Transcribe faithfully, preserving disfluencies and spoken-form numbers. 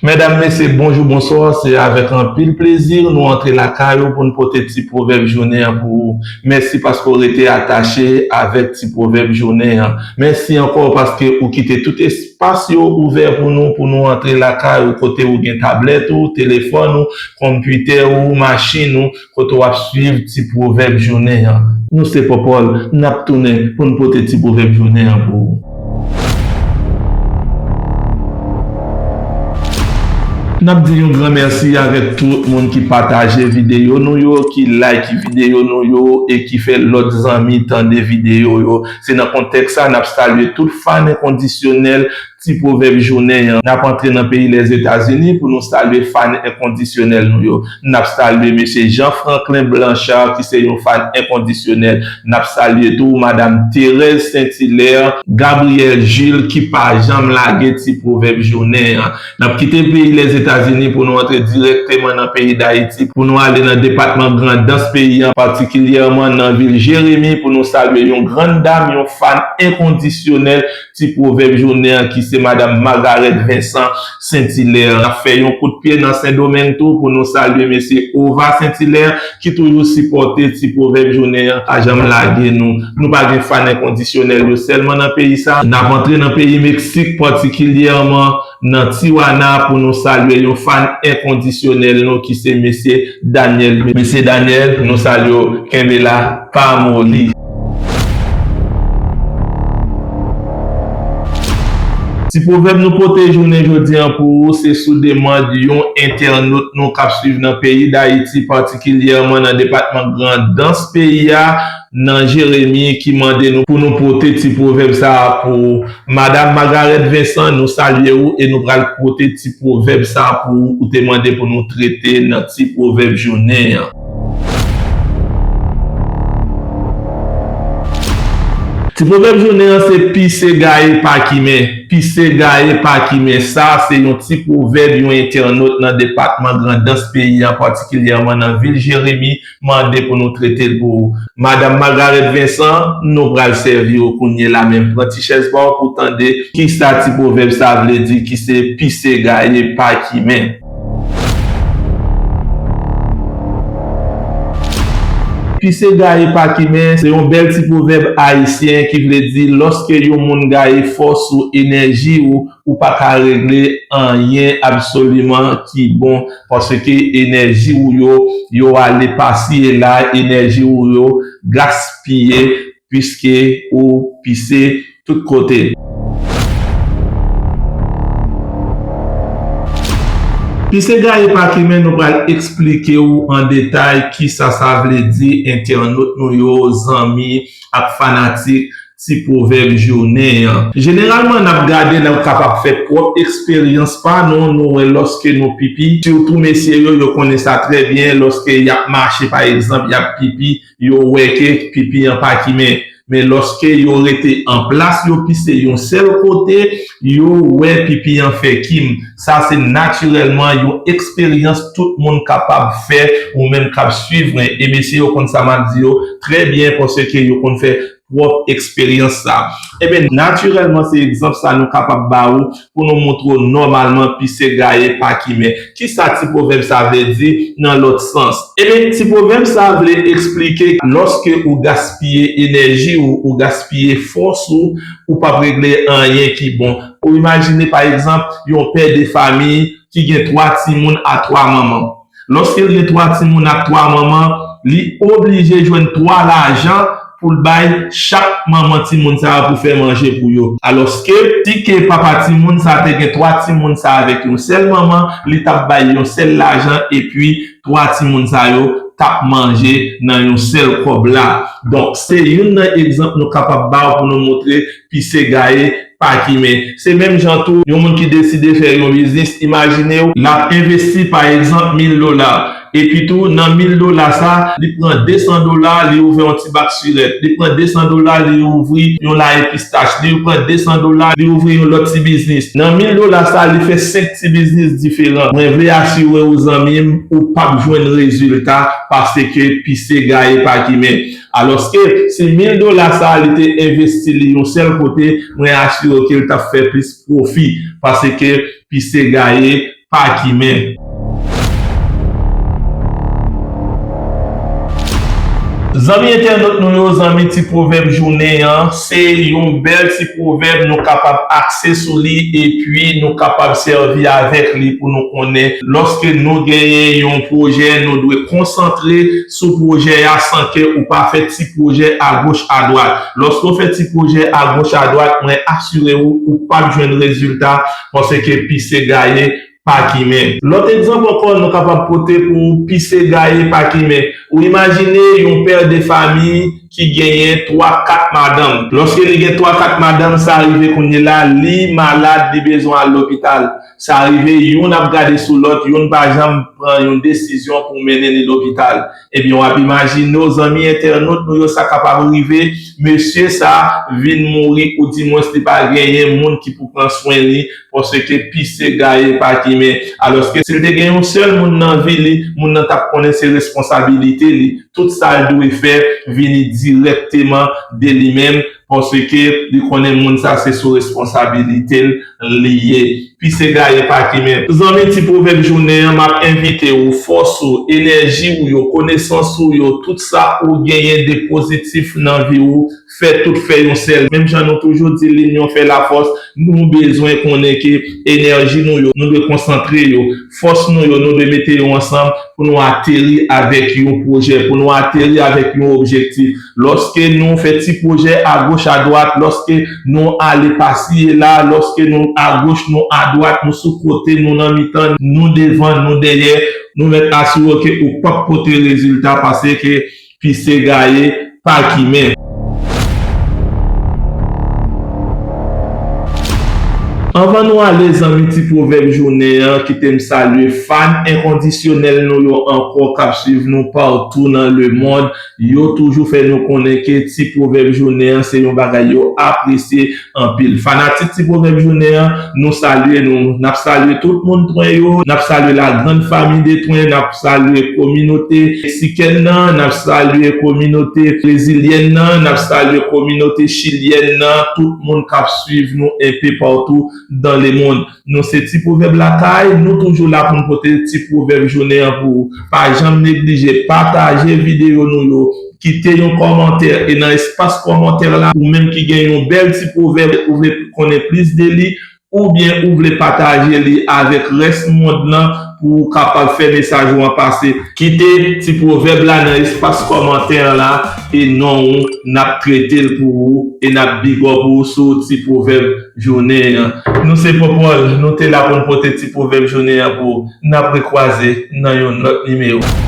Medam, mesye, bonjou, bonswa. Se avèk anpil plezi nou antre lakay ou pou n pote ti pwovèb jounen an pou ou. Mèsi paske w rete atache avèk ti pwovèb jounen an. Mèsi ankò paske ou kite tout espas yo ouvè pou nou, pou nou antre lakay ou kote ou gen tablèt ou, telefòn ou, konpitè ou, machin ou, kote w ap swiv ti pwovèb jounen an. Nou se Pòpòl, n ap tounen pou n pote ti pwovèb jounen an pou ou. N ap di yon gran mèsi avèk tout moun ki pataje videyo nou yo, ki like videyo nou yo e ki fè lòt zanmi tande videyo yo. Se nan kontèks sa n ap salye tout fan enkondisyonèl ti pwovèb jounen an. N ap antre nan peyi Lèzetazini pou nou salye fan enkondisyonèl nou yo. N ap salye mesye Jean Franklin Blanchard ki se yon fan enkondisyonèl. N ap salye tou madam Thérèse Saint-Hilaire, Gabriel Jules ki pa janm lage ti pwovèb jounen an. N ap kite peyi Lèzetazini pou nou antre dirèkteman nan peyi Dayiti, pou nou ale nan depatman Grandans peyi an, patikilyèman nan vil Jeremi, pou nou salye yon grann dam, yon fan enkondisyonèl ti pwovèb jounen an ki se madam Margareth Vincent Saint-Hilaire. N ap fè yon kout pye nan Sendomeng tou pou nou salye mesye Ova Saint-Hilaire ki toujou sipòte ti pwovèb jounen an, pa janm lage nou. Nou pa gen fan enkondisyonèl yo sèlman nan peyi sa. N ap antre nan peyi Meksik, patikilyèman nan Tijuana pou nou salye yon fan enkondisyonèl nou ki se mesye Daniel. Mesye Daniel, nou salye w, kenbe la, pa moli. Ti pwovèb nou pote jounen jodi an pou ou, se sou demann yon entènot nou k ap swiv nan peyi Dayiti, patikilyèman nan depatman Grandans peyi a, nan Jeremi, ki mande nou pou nou pote ti pwovèb sa a pou ou. Madam Margareth Vincent, nou salye ou e nou pral pote ti pwovèb sa a pou ou, ou te mande pou nou trete nan ti pwovèb jounen an. Ti pwovèb jounen an se pise gaye pa kimen. Pise gaye pa kimen. Sa se yon ti pwovèb yon entènot nan depatman Grandans peyi an, patikilyèman nan vil Jeremi, mande pou nou trete l pou ou. Madam Margareth Vincent, nou pral sèvi w kounye la menm. Pran ti chèz pa w pou w tande kisa ti pwovèb sa vle di ki se pise gaye pa kimen. Pise gaye pa kimen se yon bèl ti pwovèb ayisyen ki vle di lòske yon moun gaye fòs ou enèji ou, ou pa ka regle anyen absoliman ki bon, paske enèji ou yo, yo ale pasi e la, enèji ou yo gaspiye, piske ou pise tout kote. Pise gaye pa kimen, nou pral eksplike w an detay kisa sa vle di, entènot nou yo, zanmi ak fanatik ti pwovèb jounen an. Jeneralman, n ap gade, n ap kapab fè pwòp eksperyans pa nou, nou wè lòske nou pipi, sitou mesye yo, yo konnen sa trè byen, lòske y ap mache, pa egzanp, y ap pipi, yo wè ke pipi an pa kimen. Men lòske yo rete anplas, yo pise yon sèl kote, yo wè pipi an fè kim. Sa se natirèlman yon eksperyans tout moun kapab fè, ou menm k ap swiv mwen. E mesye yo konn sa m ap di yo trè byen, paske yo konn fè pwòp eksperyans sa. Ebyen, natirèlman, se egzanp sa nou kapab ba ou pou nou montre w nòmalman pise gaye pa kimen. Kisa ti pwovèb sa vle di nan lòt sans? Ebyen, ti pwovèb sa vle eksplike lòske ou gaspiye enèji ou, ou gaspiye fòs ou, ou p ap regle anyen ki bon. Ou imajine, pa egzanp, yon pè de fami ki gen twa timoun a twa manman. Lòske l gen twa timoun ak twa manman, li oblije jwenn twa lajan pou l bay chak manman timoun sa yo pou fè manje pou yo. Alòske, si ke papa timoun sa te gen twa timoun sa avèk yon sèl manman, li t ap bay yon sèl lajan epi twa timoun sa yo t ap manje nan yon sèl kòb la. Donk, se youn nan egzanp nou kapab ba w pou nou montre pise gaye pa kimen. Se menm jan tou, yon moun ki deside fè yon biznis, imajine w, l ap envesti, pa egzanp, mil dola. Epi tou, nan mil dola sa, li pran de san dola, li ouvè yon ti bak sirèt. Li pran de san dola, li ouvri yon laye pistach. Li pran de san dola, li ouvri yon lòt ti biznis. Nan mil dola sa, li fè senk ti biznis diferan. Mwen vle asire w, zanmi m, ou p ap jwenn rezilta paske pise gaye pa kimen. Alòske, si mil dola sa a, li te envesti li yon sèl kote, mwen asire w ke l t ap fè plis pwofi, paske pise gaye pa kimen. Zanmi entènot nou yo, zanmi ti pwovèb jounen an, se yon bèl ti pwovèb nou kapab akse sou li epi nou kapab sèvi avèk li pou nou konnen lòske nou genyen yon pwojè, nou dwe konsantre sou pwojè a san ke ou pa fè ti pwojè agoch adwat. Lòske w fè ti pwojè agoch adwat, mwen asire w, ou p ap jwenn rezilta paske pise gaye pa kimen. Lòt egzanp ankò nou kapab pote pou pise gaye pa kimen. Ou imajine yon pè de fanmi ki genyen twa, kat madanm. Lòske li gen twa, kat madanm, sa rive kounye la, li malad, li bezwen al lopital. Sa rive, youn ap gade sou lòt, youn pa janm pran yon desizyon pou mennen li lopital. Ebyen, w ap imajine w, zanmi entènot nou yo, sa kapab rive, mesye sa vin mouri, oudimwens li pa genyen moun ki pou pran swen li, paske pise gaye pa kimen. Alòske si l te gen yon sèl moun nan vi li, moun nan t ap konnen se responsabilite li. Tout sa l dwe fè vini dirèkteman de li menm, paske li konnen moun sa se sou responsabilite l li ye. Pise gaye pa kimen. Zanmi ti pwovèb jounen an, m ap envite w, fòs ou, enèji w yo, konesans ou yo, tout sa ou genyen de pozitif nan vi w, fè tout fè yon sèl. Menm jan nou toujou di, linyon fè lafòs, nou bezwen konnen ke enèji nou yo, nou dwe konsantre yo, fòs nou yo, nou dwe mete yo ansanm pou nou ateri avèk yon pwojè, pou nou ateri avèk yon objektif. Lòske nou fè ti pwojè agoch adwat, lòske nou ale pasi e la, lòske nou agoch, nou adwat, nou sou kote, nou nan mitan, nou devan, nou dèyè, nou mèt asire w ke ou p ap pote rezilta paske pise gaye pa kimen. Anvan nou ale, zanmi ti pwovèb jounen an, kite m salye fan enkondisyonèl nou yo ankò k ap swiv nou patou nan lemonn. Yo toujou fè nou konnen ke ti pwovèb jounen an se yon bagay yo apresye anpil. Fanatik ti pwovèb jounen an, nou salye nou. N ap salye tout moun Twen yo, n ap salye la grande famille de Twen, n ap salye kominote meksikèn nan, n ap salye kominote brezilyèn nan, n ap salye kominote chilyèn nan, tout moun k ap swiv nou enpe patou dans le monde. Nou se Ti Pwovèb Lakay, nou toujou la pou n pote ti pwovèb jounen an pou ou. Pa janm neglije pataje videyo nou yo, kite yon kòmantè, e nan espas kòmantè la, ou menm ki gen yon bèl ti pwovèb, ou vle konnen plis de li, oubyen ou vle pataje li avèk rès mond lan pou w kapab fè mesaj ou an pase. Kite ti pwovèb la nan espas kòmantè an la, e non ou, n ap trete l pou ou, e n ap big up ou sou ti pwovèb jounen an. Nou se Popol, nou te la pou n pote ti pwovèb jounen an pou ou. N ap rekwaze nan yon lòt nimewo.